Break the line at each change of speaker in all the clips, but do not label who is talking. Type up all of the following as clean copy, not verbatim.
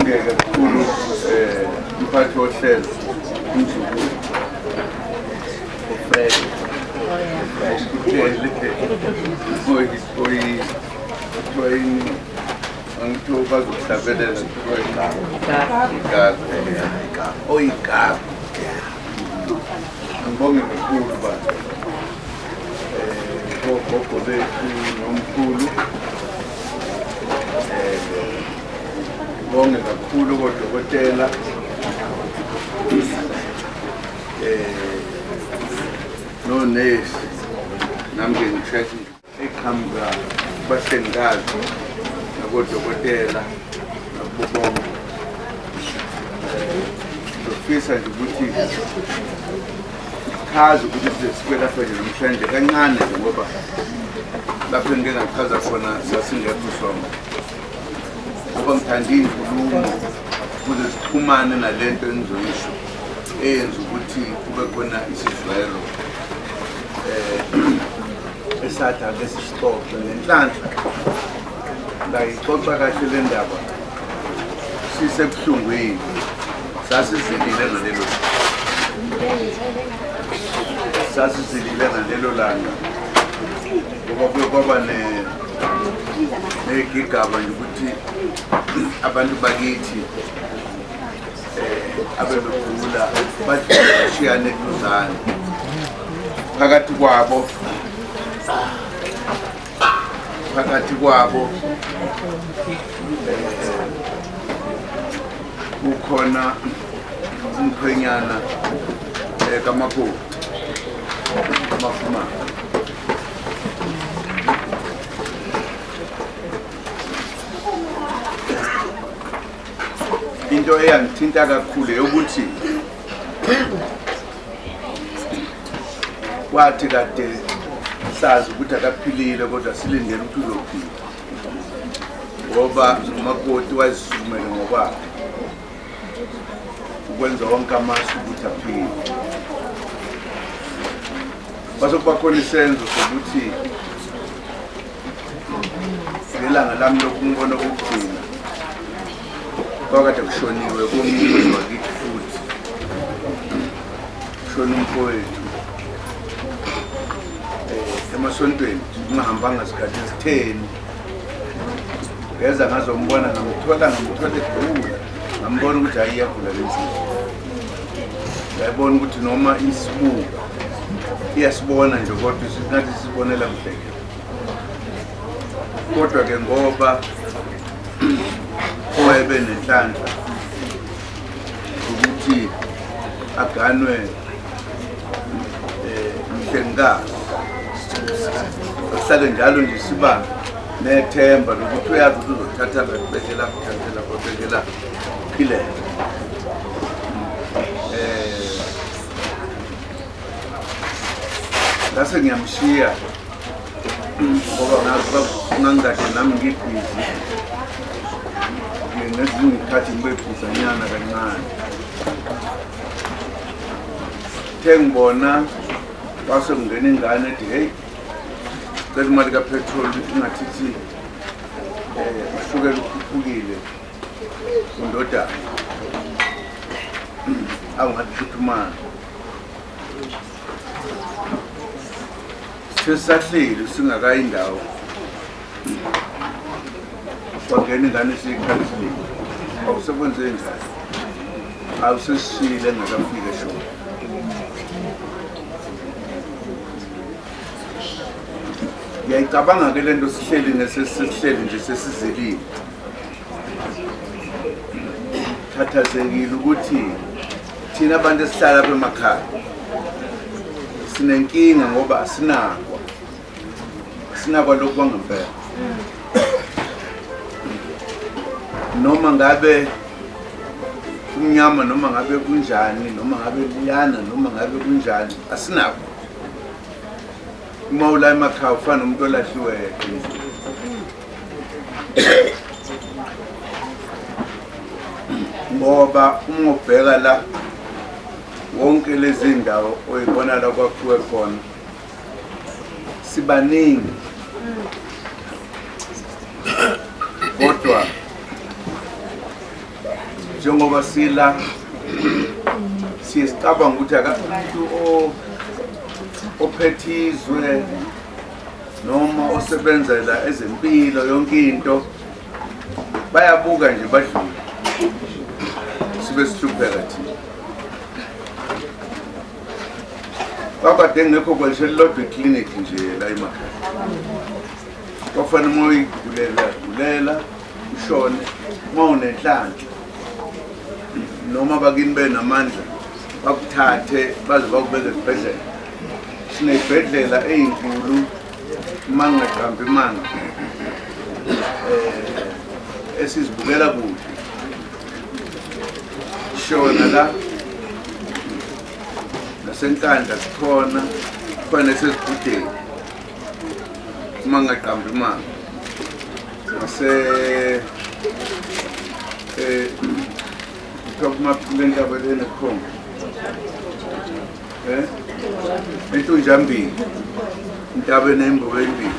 Ngibonge kakhulu mphathi wohlelo umzukulu uFred kuthiwa yini, angithiwa bazokuhlabelela, kuthiwa igama oyigama. Ngibonge kakhulu ba ogogo bethu nomkhulu, ngibonge kakhulu kodokotela nonesi, nami ke ngishayisa eqhamuka kubahlengikazi nakodokotela nakubo bonke. Ngizofisa nje ukuthi chaze ukuthi size sibe lapha nje namhlanje kancane nje, ngoba lapho engike ngachaza khona sasingekho sonke, ngoba ngithanda iy'nkulumo ukuze sixhumane nalento engizoyisho eyenza ukuthi kube khona isizwelo esathi ake sisixoxe ngenhlanhla. Ngayixoxa kahle le ndaba sisebuhlungwini, sasizilile ngalelo, sasizilile ngalelo langa, ngoba kuye kwaba negigaba nje ukuthi abantu bakithi abebegula bashiyane eduzane, phakathi kwabo kukhona umkhwenyana kamakoti amafumana. Into eyangithinta kakhulu eyokuthi kwathi kade sazi ukuthi akaphilile, kodwa silindele ukuthi uzophila, ngoba umakoti wayezisukumele ngokwakhe ukwenza wonke amasu ukuthi aphile. Kwase kuba khona isenzo sokuthi ngelanga lami lokumbona okokugcina kwakade kushoniwe komunye wakithi, futhi kushona umfowethu emasontweni kungahambanga sikhathi esitheni. Ngeza ngazombona, ngamthola egula, ngambona ukuthi hayi, iyagula le nsizwa. Ngayibona ukuthi noma isibuka iyasibona nje, kodwa ngathi sibonela mhleke. Kodwa-ke ngoba owayebe nenhlanhla ukuthi aganwe mhlengikazi, ahlale njalo nje siba nethemba lokuthi uyazi ukuthi uzothatha la kubeke la, kuthathe lapho beke la, philele. Ngase ngiyamshiya ngoba ngangikade nami ngibhizi, ngezinye iy'khathi ngibe bhizanyana kancane. The ngibona kwase kungena ingane ethi, "Heyi, cela imali kapetrol, ingathithi ushukela ukhuphukile undodana." Awu, ngathi phuthumana. Sithe sisahleli singakayi indawo, kwangena ingane siyikhansilile. Awusekwenze njani? Awusesishile engakafiki eshona. Ngiyayicabanga-ke le nto sihleli nesesihleli nje, sesizilile, khathazekile ukuthi thina abantu esihlala apha emakhaya sinenkinga, ngoba asinakwa, asinakwa lokhu kwangempela. Noma ngabe kumnyama, noma ngabe kunjani, noma ngabe liyana, noma ngabe kunjani, asinakho. Uma ula emakhaya ufana nomuntu olahliweyo, ngoba uma ubheka la wonke lezi ndawo oyibona la kwakhiwe khona, sibaningi, kodwa Njengoba sila siye sicabanga ukuthi akakho umuntu ophethe izwe noma osebenzela ezempilo yonke into bayabuka nje badlule sibe sihlupheka thina. Kwakade ngekho kwalisho elilodwa iklinikhi nje la emakhaya. Kwafanele uma uyigulela gulela ushone uma unenhlanhla noma bakini benamandla bakuthathe baze bakubeke esibhedlela. Siney'bhedlela ey'nkulu uma ngingaqambi imanga esizibukela kude shona la naseNkandla sikhona khona esezigudeni uma ngingaqambi imanga nase eh kuthiwa kule ntaba lena kukhona eh entunjambili intaba enembobo embili.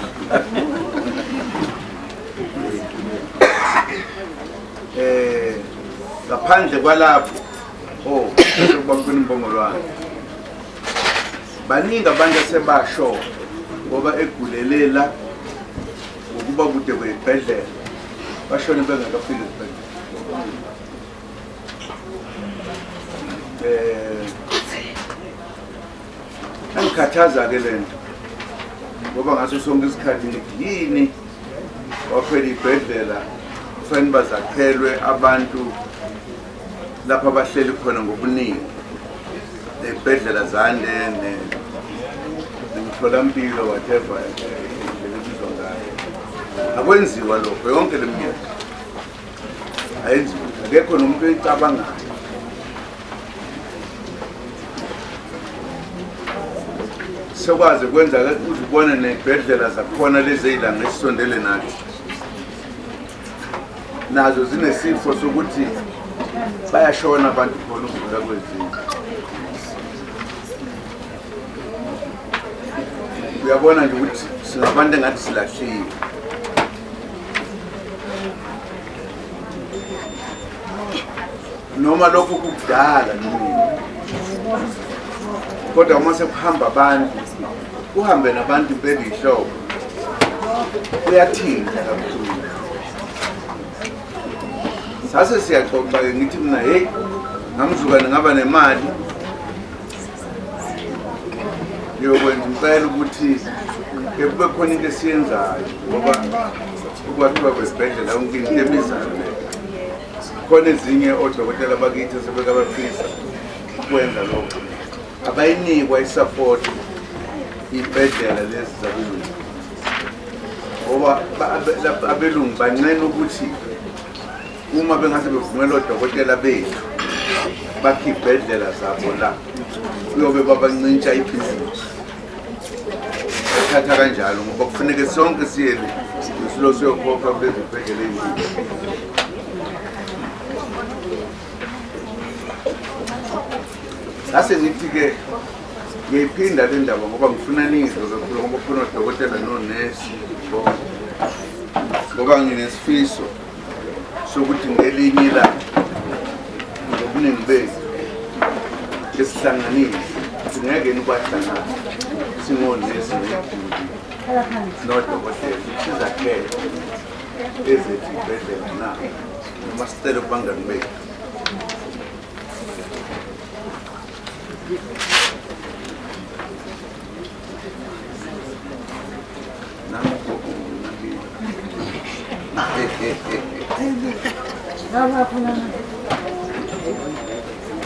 Ngaphandle kwalapho oh sekuba khona imbongolwane. Baningi abantu asebasho ngoba egulelela ngokuba kude kweyibhedlela bashone bengakafiki esibhedlela. Angikhathaza-ke le nto ngoba ngaso sonke isikhathi ngithi yini waphela ibhedlela kufanele bazakhelwe abantu lapho abahleli khona ngobuningi ney'bhedlela zande nemitholampilo whatever indlela ebizwa ngayo. Akwenziwa lokho yonke le minyaka ayenziwa, akekho nomuntu oyicabangayo. Sekwazi kwenza uzibone ney'bhedlela zakhona lezi ey'langa esisondele nathi nazo zinesifo sokuthi bayashona abantu khona ukudlula kwezinye. Uyabona nje ukuthi singabantu engathi silahliwe. Noma lokho kukudala nini, kodwa uma sekuhamba abantu kuhambe nabantu impela ihlobo kuyathinta kakhulu. Sase siyaxoxa-ke ngithi mina heyi ngamzukane ngaba nemali ngiyokwenza impela ukuthi ke kube khona into esiyenzayo ngoba ukwakhiwa kwesibhedlela yonke into ebizayo leyo. Khona ezinye odokotela bakithi asebeke bafisa ukwenza lokho abayinikwa i-support iy'bhedlela lezi zabelungu ngoba abelungu bancena ukuthi uma bengase bevumela odokotela bethu bakhe iy'bhedlela zabo la kuyobe babancintsha ibhizinisi bathatha kanjalo ngoba kufuneke sonke siyele silo siyokhokha kulezi zibhedlela ey'nkulu. Sase ngithi-ke ngiyayiphinda le ndaba ngoba ngifuna nizwe kakhulu ngoba khona odokotela nonesi bonke ngoba nginesifiso sokuthi ngelinye ilanga ngobuningi bethu esihlanganise singeke nikwahlangana singonesi ney'guli nodokotela sizakhele ezethu iy'bhedlela na noma sicele kubangani bethu.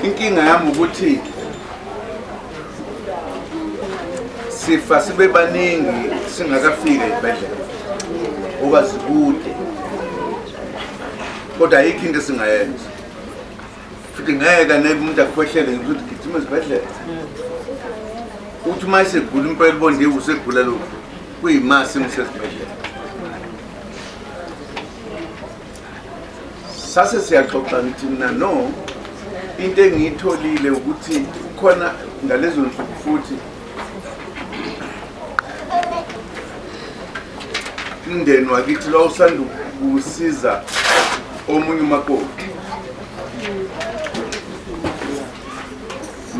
Inkinga yami ukuthi sifa sibe baningi singakafiki ey'bhedlela ngoba zikude, kodwa ayikho into esingayenza futhi ngeke anele umuntu akhwehlele ukuthi gijima esibhedlela. Uthi uma esegula impela ubondiwe usegula lokhu kuyimasi ngisesibhedlela. Sase siyaxoxa ngithi mina no into engiyitholile ukuthi khona ngalezo nsuku futhi umndeni wakithi lo usanda kusiza omunye umakoti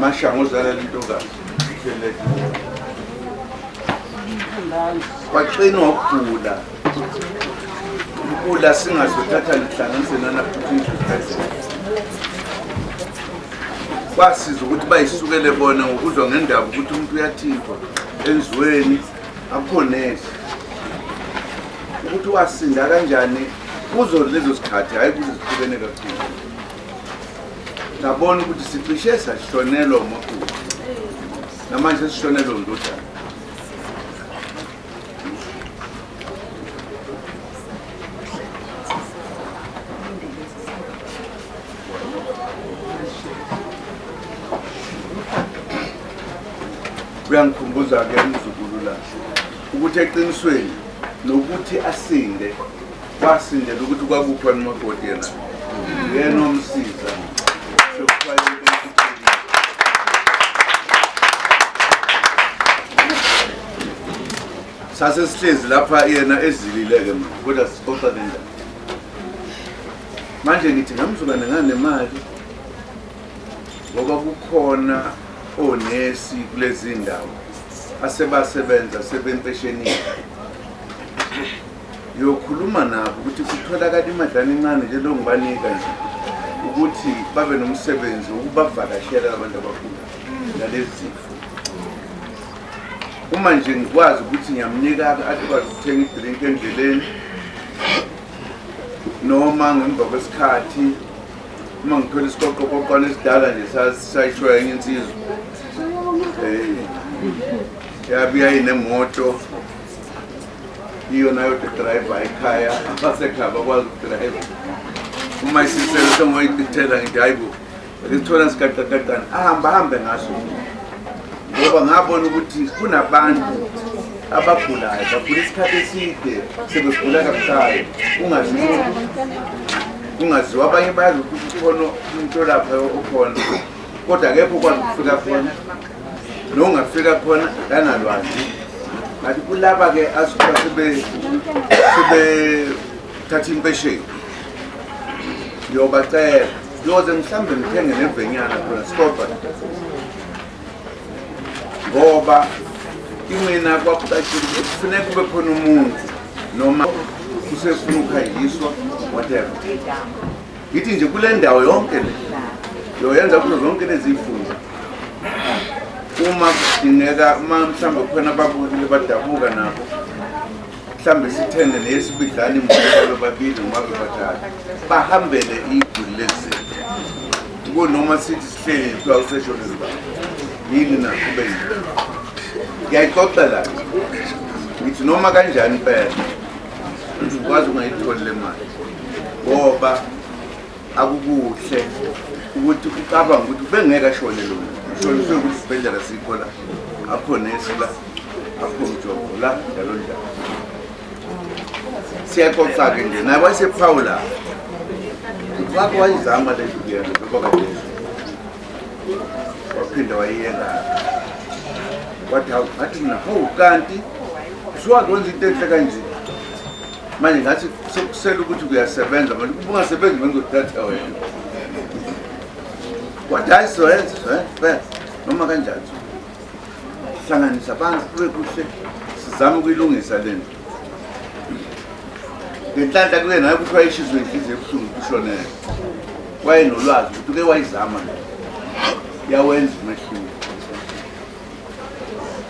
Mashango ozala lentokazi Kwaxinwa ukugula. Ukugula singazothatha nihlanganise nanaphutha Kwasiza ukuthi bayisukele bona ngokuzwa ngendaba ukuthi umuntu uyathintwa enzweni akukho neze. Ukuthi wasinda kanjani kuzo lezo sikhathi hayi kuze zihlukene kakhulu. Ngabona ukuthi sicishe sashonelwa umakoti. Namanje sishonelwe undodana. Uyangikhumbuza-ke umzukulu la ukuthi eqinisweni nokuthi asinde wasindela ukuthi kwakukhona umakoti yena yena omsiza sekuthiwa yonke into iphelile. Sase sihlezi lapha yena ezilile-ke manje kodwa sixoxa le ndaba manje ngithi ngamzukane nganemali ngoba kukhona onesi kulezi ndawo asebasebenza sebempeshenile Ngiyokhuluma nabo ukuthi kutholakala imadlana encane nje lo ngibanika nje ukuthi babe nomsebenzi wokubavakashela abantu abagulayo nalezi zifo. Uma nje ngikwazi ukuthi ngiyamnika akwazi ukuthenga idrink endleleni noma ngemva kwesikhathi uma ngithola isiqoqoqoqwana esidala nje sayishoya enye insizwa yabuya inemoto iyona yodwa driver ekhaya abasekhaya bakwazi ukudrayiva uma isisele sengoyichithela ngithi hayi bo ake sithola sigaqagaqana ahambe ahambe ngaso ngoba ngabona ukuthi kunabantu abagulayo bagula isikhathi eside sebegula kabuhlali ungaziwa ungaziwa abanye bayazi ukuthi ukhona umuntu olapha okhona kodwa akekho okwazi ukufika khona nongafika khona kanalwazi ngathi kulaba-ke asuka sebethatha impesheni ngiyobacela ngiyoze mhlawumbe ngithenge nevenyana khona sikodwa ngoba kimina kwakucacile ukuthi kufuneka kube khona umuntu noma usefuna ukuhanjiswa whatever ngithi nje kule ndawo yonke le yoyenza kuzo zonke lezi funda uma kudingeka uma mhlawumbe khona ababukile badabuka nabo mhlawumbe sithenge neyesibidlana imoto babili noma bebathathu bahambele iguli lezifo kunoma sithi sihleli kuthiwa useshone zibaba yini na kube yini ngiyayixoxela ngithi noma kanjani impela ukwazi ungayitholi le mali ngoba akukuhle ukuthi ucabanga ukuthi ubengeke ashone lona ushoniswe ukuthi isibhedlela sikho la akho nesi la akho mjovo la njalo njalo siyaxoxa-ke nje naye wayesephawula ukuthi wake wayizama le nto kuyenza njengoba kade waphinda wayiyeka wathi hawu ngathi mina hawu kanti usuwake wenza into enhle kanje manje ngathi sekusele ukuthi kuyasebenza manje kuba ungasebenzi bengizothatha wena wathi hayi sizoyenza sizoyenza noma kanjani hlanganisa abantu kube kuhle sizame ukuyilungisa le nto ngenhlanhla kuye naye ukuthi wayeshizwe inhliziyo ebuhlungu kushonele wayenolwazi ukuthi uke wayizama le yawenza umehluko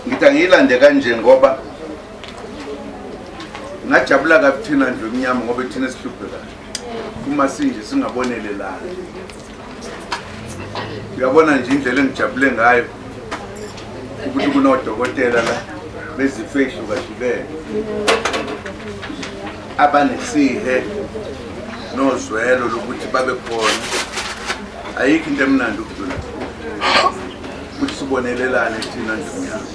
ngithi angiyilande kanje ngoba ngajabula kabi thina ndlu emnyama ngoba thina esihluphekayo uma sinje singabonelelana uyabona nje indlela engijabule ngayo ukuthi kunodokotela la bezifo ey'hlukahlukene abanesihe nozwelo lokuthi babe khona ayikho into emnandi ukudlula ukuthi sibonelelane thina ndumnyama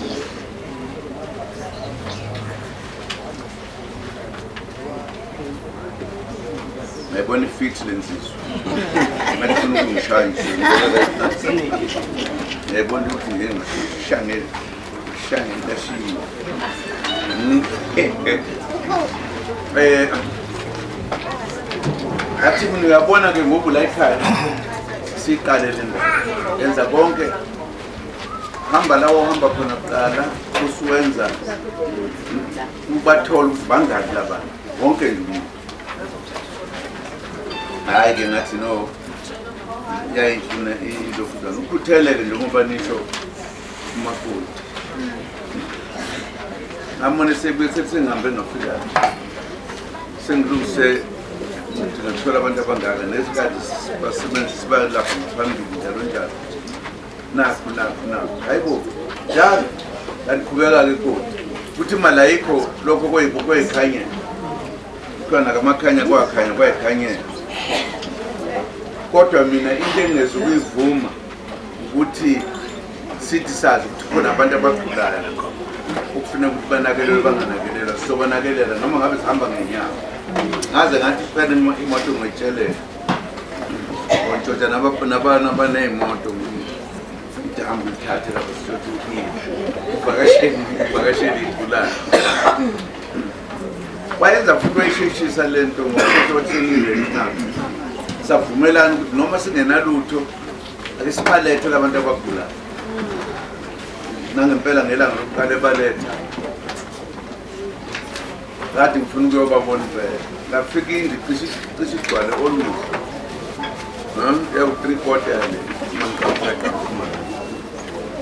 Ngayibona ifit le nsizwa. Ngathi ufuna ukungishaya nje. Ngayibona ukuthi ngeke ngishange shange intashiyo. Eh Athi mina uyabona ke ngoku la ekhaya siqale le ndaba. Yenza konke Hamba lawo ohamba khona kuqala usuwenza ubathole ukuthi bangaki labantu wonke nje umuntu. Hhayi-ke ngathi no yayifuna ilokuzana ukhutheleke njengoba nisho umakoti. Ngamona sebuye sengihambe ngafika sengilungise ukuthi ngathola abantu abangaka nesikhathi basebenzisa sibalapha ngaphambili njalo njalo. Nakhu nakhu nakhu hayi bo njalo laliqhubeka-ke koti kuthi imali ayikho lokho kweyikhanyela kuthiwa nakamakhanya kwakhanya kwayikhanyela kodwa mina into engingeza ukuyivuma ukuthi sithi sazi ukuthi khona abantu abagulayo okufuneka ukuthi banakelelwe banganakelelwa sizobanakelela noma ngabe sihamba ngenyawo ngaze ngathi phela imoto ngiyitshelela ontshontsha nabaney'moto idamu lithathe lapho sizothi uvakashele uvakashele iy'gulane wayenza futhi wayisheshisa le nto ngokuthi nabo savumelana ukuthi noma singenalutho ake sibalethe labantu abagulayo nangempela ngelanga lokuqala ebaletha kade ngifuna ukuyobabona impela ngafika indlu cishe cishe igcwale almost yaku-three quarter yale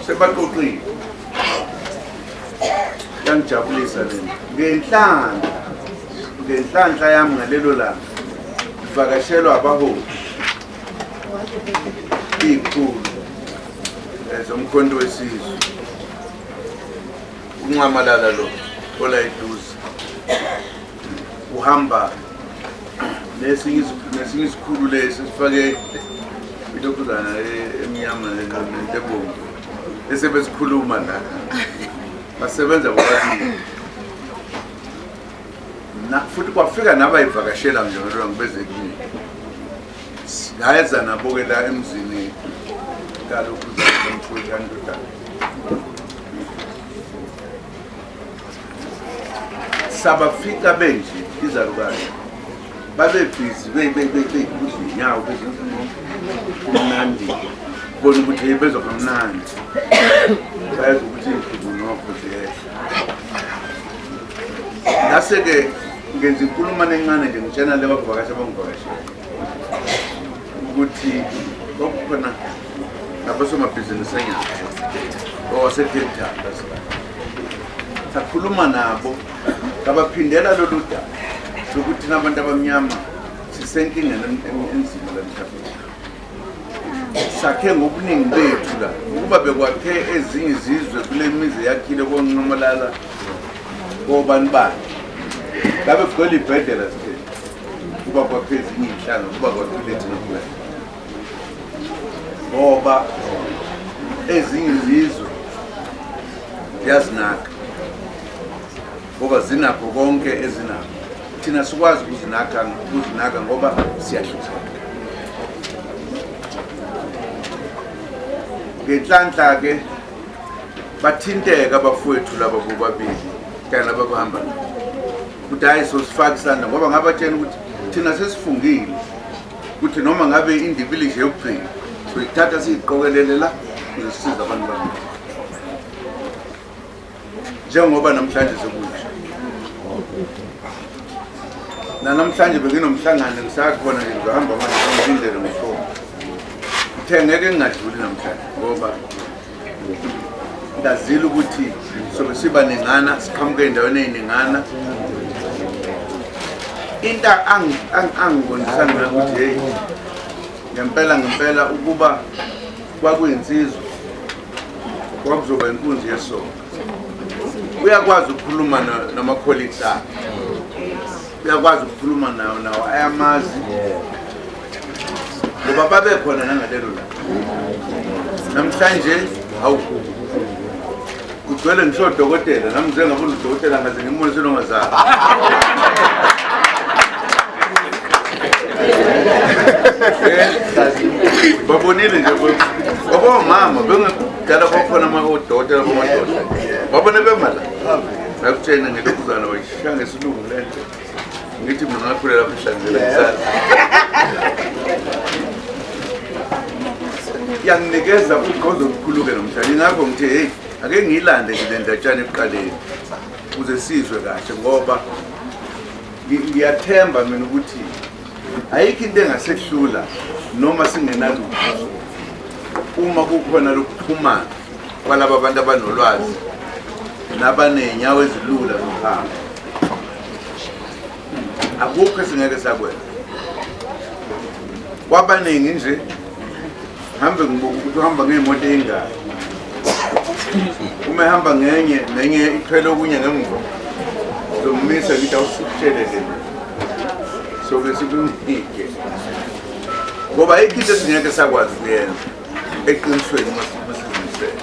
sebaqoqile yangijabulisa le nto ngenhlanhla ngenhlanhla yami ngalelo langa ngivakashelwa abaholi iy'khulu zomkhonto wesizwe unxamalala lo ola eduze uhamba nesinye nesinye isikhulu lesi sifake intombazana emnyama nento ebomvu esebesikhuluma la basebenza bobabili na futhi kwafika nabayivakashela nje ngalolo ngibeze kimi ngayeza nabo-ke la emzini kalokhu mfowethu kandodana sabafica benje izalukazi babebhizi beyikudla inyawo kumnandi bona ukuthi hey bezwa kamnandi bayazi ukuthi iy'nhlungu nokho ziyehla ngase-ke ngenza inkulumane encane nje ngitshena le bakuvakasha bangivakashela ukuthi kwakukhona nabosomabhizinisi enyanga owasecape town sakhuluma nabo ngabaphindela lolu daba lokuthi nabantu abamnyama sisenkingeni enzima la emhlabeni sakhe ngobuningi bethu la ukuba bekwakhe ezinye izizwe kule mizi yakhile konqamalala kobani bani ngabe kugcwele ibhedlela sitheni kuba kwakhe ezinye iy'nhlanga kuba kwakhile thina kuwena ngoba ezinye izizwe ziyazinaka ngoba zinakho konke ezinakho thina sikwazi ukuzinaka ukuzinaka ngoba siyahlupheka ngenhlanhla-ke bathinteka abafowethu laba bobabili kanye nababahamba nabo ukuthi hhayi sosifaka isandla ngoba ngabatshena ukuthi thina sesifungile ukuthi noma ngabe indibilishi yokugcina soyithatha siyiqokelele la ukuze sisize abantu bakithi njengoba namhlanje sekunje nanamhlanje benginomhlangano ngisakhona nje ngizohamba manje ngilindele ngofoni ngithe ngeke ngingadluli namhlanje ngoba ngazile ukuthi sobe siba ningana siqhamuke endaweni ey'ningana into angibonisa ngayo ukuthi heyi ngempela ngempela ukuba kwakuyinsizwa kwakuzoba inkunzi yesoka uyakwazi ukukhuluma nama-colleagues akhe uyakwazi ukukhuluma nawo nawo ayamazi ngoba babekhona nangalelo la namhlanje hawu kugcwele ngisho odokotela nami ngize ngabona udokotela ngaze ngimbone selongazali Babonile nje babomama bengekudala kwakhona odokotela bomadoda babone bema la ngakutshena ngelokuzana wayishaya ngesilungu le nto ngithi mina ngakhulela lapha ehlanzela ngisala Yanginikeza ugqozi olukhulu-ke nomhlaba, ingakho ngithe heyi, ake ngiyilande nje le ndatshana ekuqaleni ukuze sizwe kahle, ngoba ngiyathemba mina ukuthi ayikho into engasehlula noma singenalutho uma kukhona lokuxhumana kwalaba bantu abanolwazi nabaney'nyawo ezilula zokuhamba. Akukho esingeke sakwenza. Kwabaningi nje hambe ngibuka ukuthi uhamba ngey'moto ey'ngaki, uma ehamba ngenye nenye ithwele okunye ngemva, ngizomisa ngithi awusukutshelele soke sikunike, ngoba ayikho into esingeke sakwazi ukuyenza eqinisweni uma sizimisele.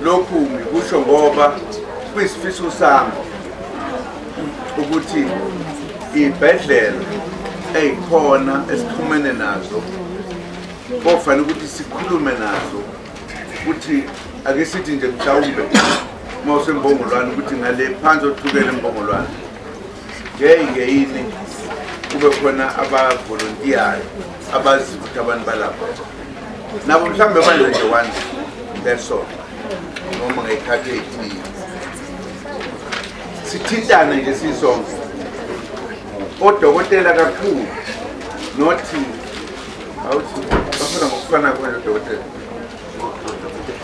Lokhu ngikusho ngoba kuyisifiso sami ukuthi iy'bhedlela ey'khona esixhumene nazo kofanele ukuthi sikhulume nazo, ukuthi ake sithi nje mhlawumbe uma usembongolwane ukuthi ngale phansi othukele embongolwane ngeyi ngeyini kube khona abavolontiyayo abazi ukuthi abantu balapha nabo mhlawumbe banze nje once ngesonto noma ngey'khathi ey'thile, sithintane nje sisonke odokotela kakhulu, nothi awuthi bafuna ngokufana kwena odokotela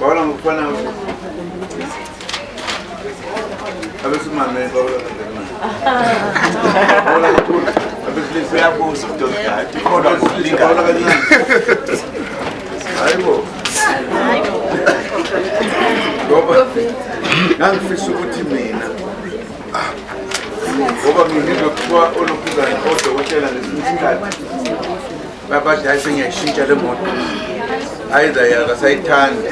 bawona ngokufana abesimame bawona bawona kakhulu abesilisa.
Uyabuza udokotela khona
bawona kancane. Hayibo, ngoba ngangifisa ukuthi mina, ngoba ngizwe kuthiwa olokhuzana odokotela ngesinye isikhathi babathi hayi, sengiyayishintsha le moto, either akasayithandi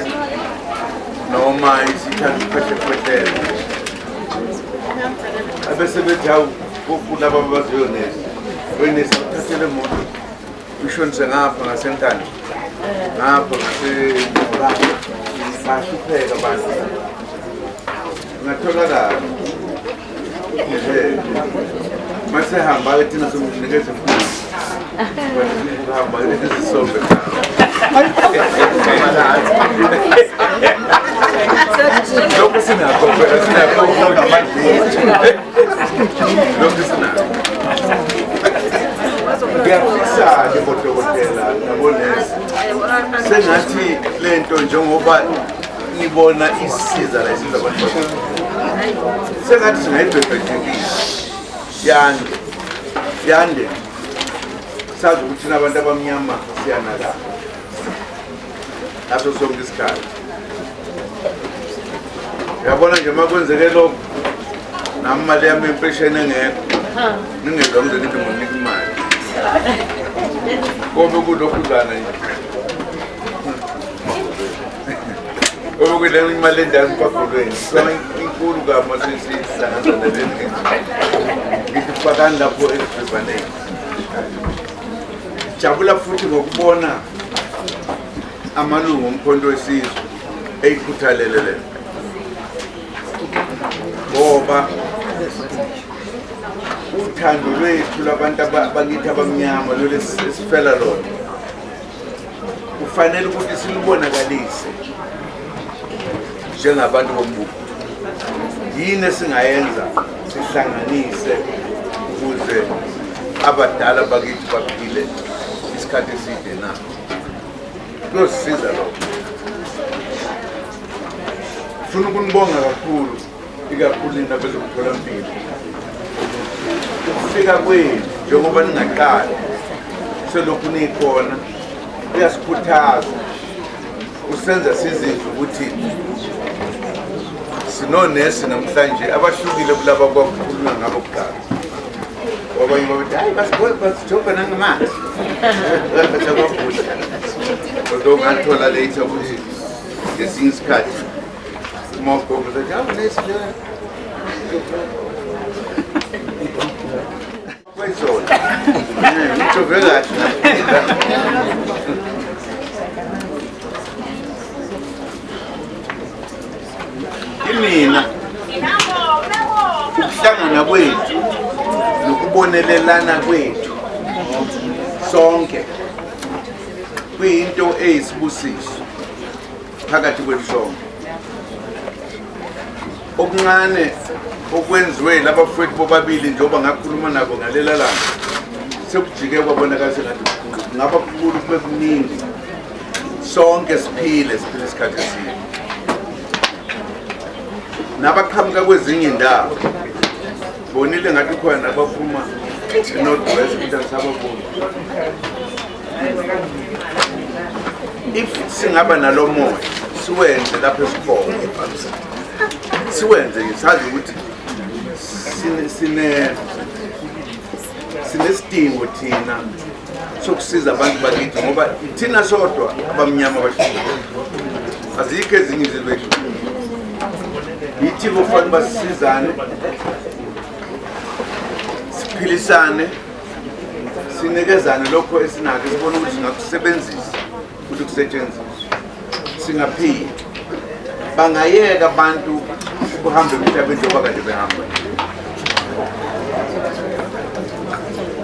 noma isithanda ukukhwehlekhwehlela, abese bethi hawu, kulaba abaziyo nesi wenesi uthathe le moto uyishonise ngapha ngasenkandla, ngapha ngase bahlupheka abantu ngatholakala. Ehe, masehamba-ke thina somnikeza imfundo kuhamba isisonke lokhu sinakho phela, sinakho lokhu sinakho. Ngiyafisa-ke bodokotela nabonesi, sengathi le nto njengoba nibona isiza la, isiza abantu, sengathi singayibhebhethekisa yande yande. Sazi ukuthi thina abantu abamnyama siyanakana ngaso sonke isikhathi. Uyabona nje uma kwenzeke lokhu, nami imali yami yempesheni engekho, ningezwa ngize ngithi nginika imali, kobe kulokhuzana nje, kobe kule imali endala emfagolweni, so inkulu kama sesihlanganisa naleni. Ngithi fakani lapho esivivaneni. Jabula futhi ngokubona amalungu omkhonto wesizwe eyikhuthalele le, ngoba uthando lwethu lwabantu bakithi abamnyama lolu esifela lona kufanele ukuthi silubonakalise njengabantu bombuso. Yini esingayenza sihlanganise ukuze abadala bakithi baphile isikhathi eside na? Kuyosisiza lokho. Funa ukunibonga kakhulu, ikakhulu nina bezomtholampilo, ukufika kwenu njengoba ningaqali, selokhu nikhona, kuyasikhuthaza, kusenza sizizwe ukuthi sinonesi namhlanje abahlukile kulaba kwakukhulunywa ngabo kuqala. Abanye babethi hayi, basijova nangamanzi sabagula, kodwa ungathola later ukuthi ngesinye isikhathi uma ugogo sathi hawu, nesi le kwezona ngijove kahle. Kimina ukuhlangana kwethu nokubonelelana kwethu sonke. Kuyinto eyisibusiso phakathi kwethu sonke. Okuncane okwenziwe labafowethu bobabili, njengoba ngakhuluma nabo ngalela langa, sekujike kwabonakala sengathi kukhulu. Kungaba kukhulu kube kuningi, sonke siphile siphile isikhathi eside. Nabaqhamuka kwezinye indawo bonile ngathi khona nabaphuma e-North West, ukuthi angisababoni. If singaba nalo moya, siwenze lapho esikhona, siwenze nje, sazi ukuthi sinesidingo thina sokusiza abantu bakithi, ngoba thina sodwa abamnyama abahluphekile, azikho ezinye izinto ey'hluphekile. Yithi kufanele uba sisizane, siphilisane, sinikezane lokho esinakho, sibone ukuthi singakusebenzisa ukuthi kusetshenziswe, singaphila. Bangayeka abantu ukuhamba emhlabeni njengoba kade behamba.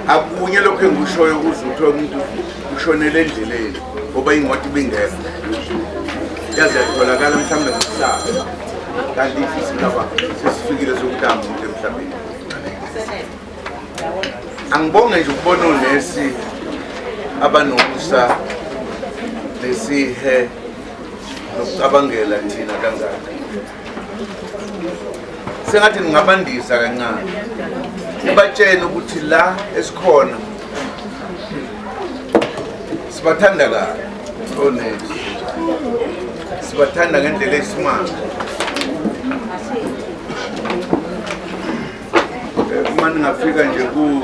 Akunye lokho engikushoyo, uze uthole umuntu ushonele endleleni ngoba imoto ibingekho, yaze yatholakala mhlawumbe ngokusasa, kanti isigaba sesifikile sokuthi umuntu emhlabeni. Angibonge nje ukubona onesi abanomusa nesihe nokucabangela thina kangaka. Sengathi ningabandisa kancane, nibatshene ukuthi la esikhona sibathanda kabi onesi, sibathanda ngendlela eyisimanga. Uma ningafika nje ku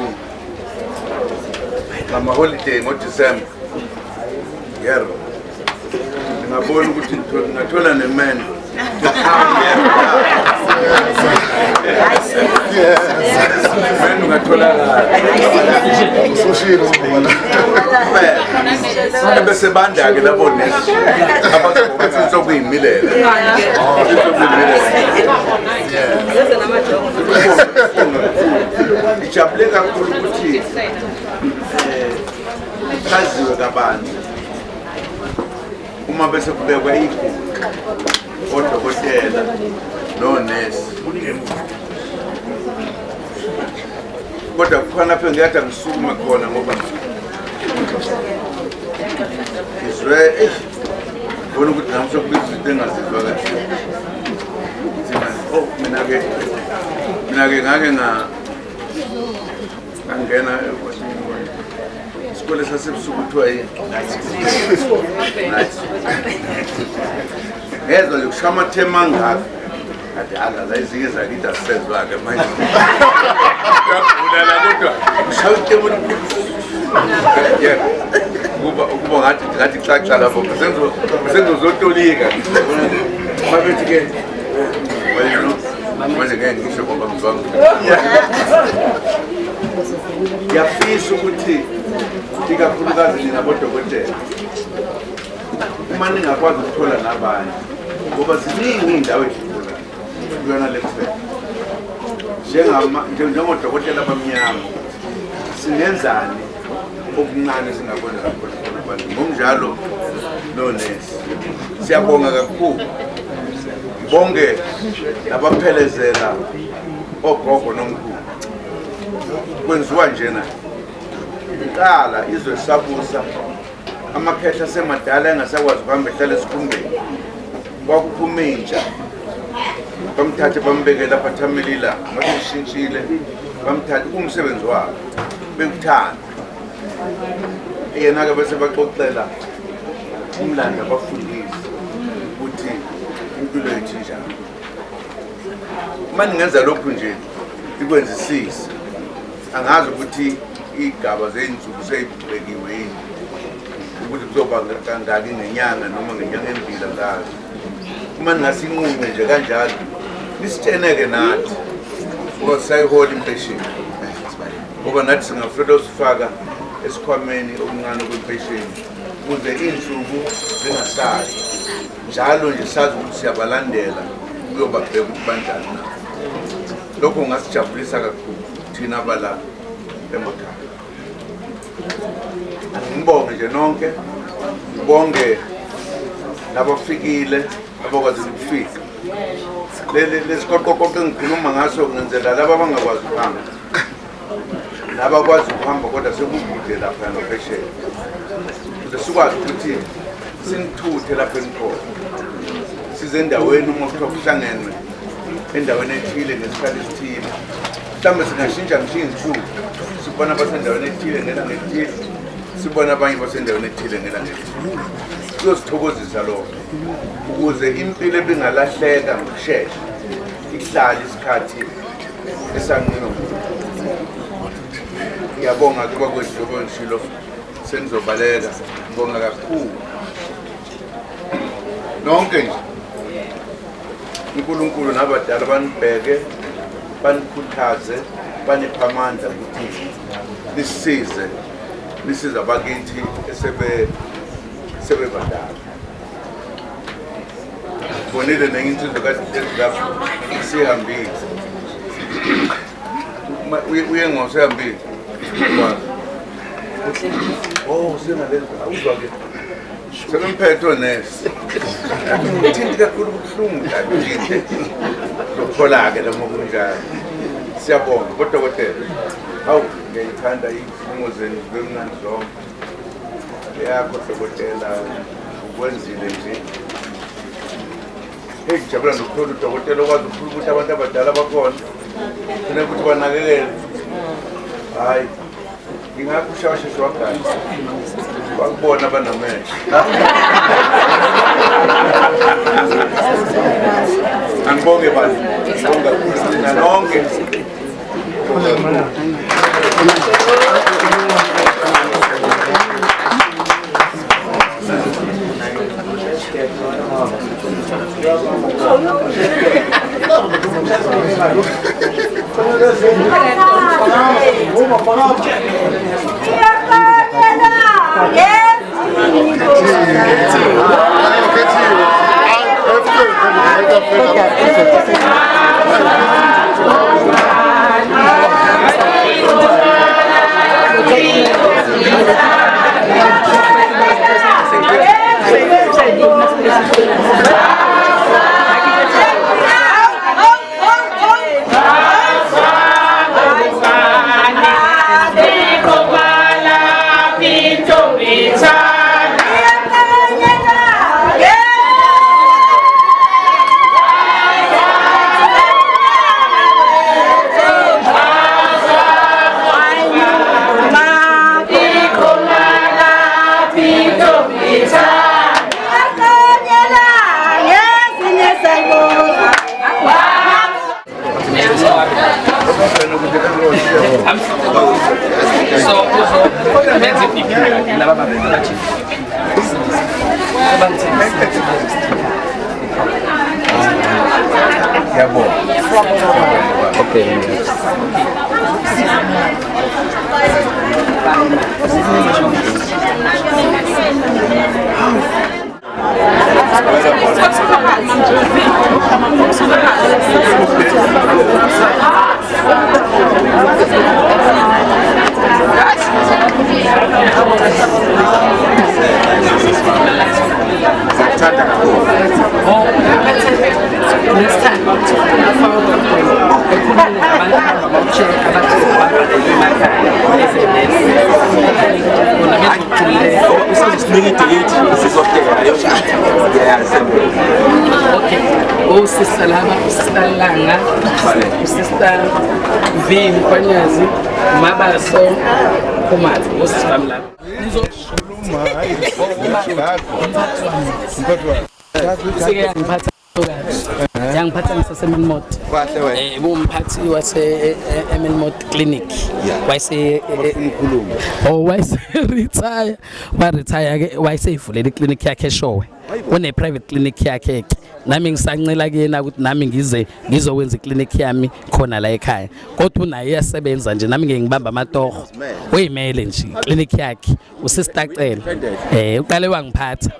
ngama-holiday ngoDisemba, yero ngingabona ukuthi ngingathola nemendo. Mendo ungatholakala.
Usushilo.
Ebese banda-ke labo nesi abazokuthi sokuyimilela. Ngijabule kakhulu ukuthi chaziwe kabanzi uma bese kubekwa igugu odokotela nonesi, kodwa kukhona lapho ngiyathi angisukume khona ngoba ngizwe, eyi, ngibona ukuthi nami sekubiza izinto engazizwa kahle. Oh, mina-ke ngake ngangena isikole sasebusuku, kuthiwa yini? Night. Ngezwa nje kushaya amathema angaka, kade alaza ezinye zakithi asisezwa-ke manje. Uyagula la, kodwa kushaya itemu, yebo, ukuba ngathi caca lapho sengizotolika. Babethi-ke manje ngeke ngisho ngoba ngizwanga. Ngiyafisa ukuthi ikakhulukazi nina bodokotela, uma ningakwazi ukuthola nabanye, ngoba ziningi iy'ndawo ey'hlukulayo kuyona le kuphela, njengodokotela abamnyama singenzani okuncane singakwenza khona khona abantu ngokunjalo nonesi. Siyabonga kakhulu, ngibonge nabaphelezela ogogo nomkhulu. Kwenziwa njena kuqala izwe sabusa amakhehla asemadala engasakwazi ukuhamba, ehlala esikhumbeni, kwakuphuma intsha, bamthathe bambeke lapha athamele ilanga. Ngabe lishintshile, bamthathe kuwumsebenzi wabo, bekuthanda yena-ke, bese baxoxela umlando, abafundisi ukuthi impilo yethu injani. Uma ningenza lokhu nje, ikwenzisise, angazi ukuthi iy'gaba zey'nsuku sey'bekiwe yini, ukuthi kuzoba kangaki ngenyanga noma ngenyanga embili, angazi. Uma ningasinqume nje kanjalo, nisitsheneke nathi, ngoba sisayihola impesheni, ngoba nathi singafuna usifaka esikhwameni okuncane kwempesheni ukuze iy'nsuku zingasali njalo nje, sazi ukuthi siyabalandela ukuyobabheka ukuthi banjani na. Lokho kungasijabulisa kakhulu thina abala emakhaya. Ngibonge nje nonke. Ngibonge nabafikile abakwazi ukufika. Lesiqoqoqoqo engikhuluma ngaso ngenzela laba abangakwazi ukuhamba nabakwazi ukuhamba kodwa sekukude lapha ngaphesheya, ukuze sikwazi ukuthi sinithuthe lapho enikhona, size endaweni uma kuthiwa kuhlangenwe endaweni ethile ngesikhathi esithile. Mhlawumbe singashintsha ngisho iy'nsuku, sibona abasendaweni ethile ngelanga elithile, sibona abanye basendaweni ethile ngelanga elithile. Kuyosithokozisa lokho ukuze impilo ebingalahleka ngokushesha ihlale isikhathi esanqinwa. Ngiyabonga kuba kwethu, njengoba ngishilo sengizobaleka. Ngibonga kakhulu nonke nje. uNkulunkulu nabadala banibheke, banikhuthaze, baniphe amandla ukuthi nisize, nisize abakithi sebebadala. Bonile nenye insizwa kade ihlezi lapho sihambile. Uye ngosehambile. Oh, usengalezi awuzwa ke. Sebemphethe onesi. Thinti kakhulu, kubuhlungu kabi. Zophola-ke noma kunjalo. Siyabonga bodokotela. Hawu, ngiyayithanda iy'nkulumo zenu, zibe mnandi zonke. Eyakho dokotela ukwenzile nje. Hey, ngijabula nokuthola udokotela okwazi ukukhuluma ukuthi abantu abadala bakhona funeka ukuthi banakekele. Hhayi, ngingakho ushawasheshe wagana wakubona abanamehlo. Angibonge bantu, ngibonga kakhulu nina nonke.
Usista laba, usista Langa, usista V Mkhwanyazi, Mabaso Khumalo, usista bami laba. Sike yangiphatha kahle. Yangiphatha ngisaseMelmoth.
Kahle wena.
Umphathi wase eMelmoth Clinic. Wayese Oh, wayese retire. Wa retire ke, wayeseyivulela iclinic yakhe eShowe. Une private clinic yakhe ke. Nami ngisancela kuyena ukuthi nami ngize ngizokwenza iclinic yami khona la ekhaya. Kodwa unaye uyasebenza nje, nami ngeke ngibamba amatoho. Uyimele nje clinic yakhe. Usister Cele. Uqale wangiphatha.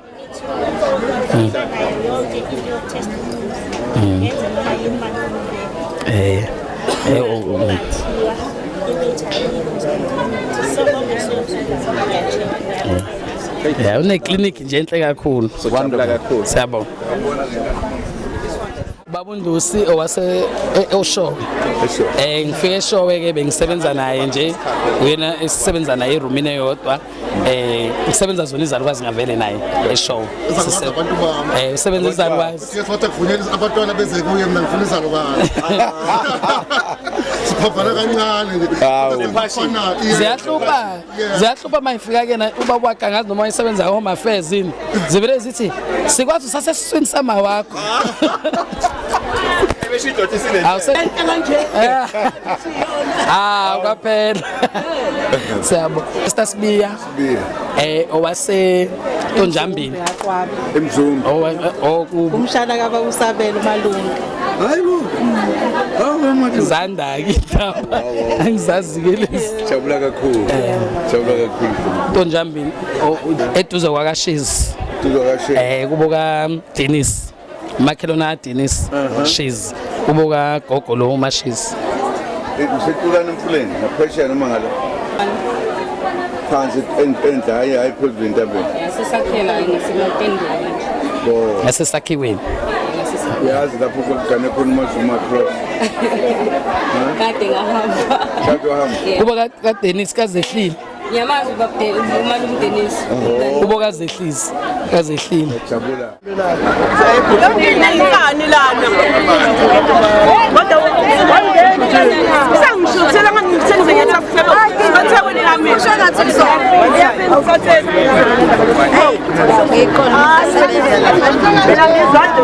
Yeah, une clinic nje enhle kakhulu.
Sojabula kakhulu.
Siyabonga. Baba uNdusi owase eOshowe. Ngifike eShowe ke bengisebenza naye nje uyena esisebenza naye erumini eyodwa. Usebenza zona izalukwazi ngavele naye eShowe.
Izalukwazi abantu bami.
Usebenza izalukwazi.
Yes, wathi kuvunyelwa abantwana beze kuye mina ngifuna izalukwazi. Siphambana kancane nje.
Hawu.
Ziyahlupha. Ziyahlupha mayifika ke na ubaba wakhe angazi noma wayesebenza home affairs yini. Zivele zithi sikwazi usasesiswini sama wakho.
Ebesho indoda isine.
Ah, kwaphela. Siyabonga. Mr Sibiya
Sibiya.
Owase Tonjambini.
Emzumbe.
Oku
Umshana kaba usabelo malunga.
Hayibo. Hawu madoda.
Zanda ke indaba. Angizazi ke lezi.
Jabula kakhulu. Jabula kakhulu.
Tonjambini eduze kwakaShiz.
Tuzo kashe.
Kubo ka Dennis. Makhelona Dennis Shiz. Kubo ka gogo lo uMashiz.
Usetulana emfuleni ngaphesheya noma ngala. Phansi endla hayi hayi phezulu entabeni.
Yasesakhela ngasematendeni manje.
Bo.
Ngasesakhiweni.
Uyazi lapho kugane khona uMazuma Cross.
Kade ngahamba.
Kade wahamba.
Kubo ka Dennis kazehlile.
Ngiyamazi umalume Dennis.
Kubo kazehlisi. Kazehlile.
Jabula.
Yonke lana. Kodwa usangishuthela ngangithengise ngetafula. Bathe wena nami. Awusatheni. Mina ngizwande.